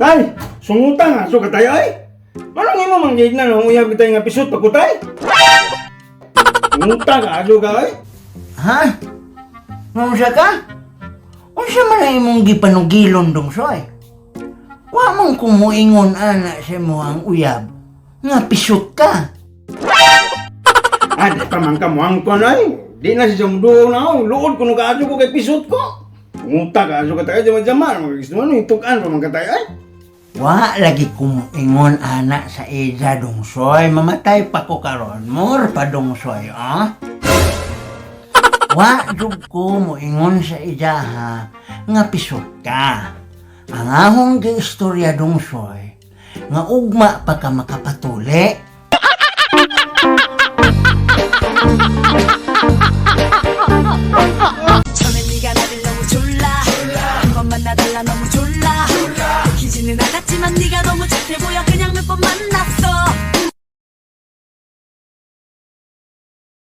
Tay, sungutan nga so ka tay ay. Manong imo mang na nang uyab tay nga pisot pagkutay? Sungutan ka aso ka ay. Ha? Unsa ka? Unsa man ang imong gipanugilon dong soy? Wa man kumuingon ana sa imong uyab nga pisot ka. Ah, di pa man ka muangkon ay. Di na siya muduo na ako. Luod ko nung kaaso ko kay pisot ko. Sungutan ka aso ka tay jama-jama. Gusto mo itukan pa man ka tay ay. Wa lagi kumuingon ana sa ija dong soy. Mamatay pa ko karon. More pa dong soy, ah? Wa jud ko moingon sa ija ha nga pisot ka. Ang ahong giistorya dong soy nga ugma pa ka makapatuli. 처음엔 네가 나를 너무 졸라 한 번만 나달라 너무 졸라 들키지는 않았지만 네가 너무 착해 보여 그냥 몇 번 만나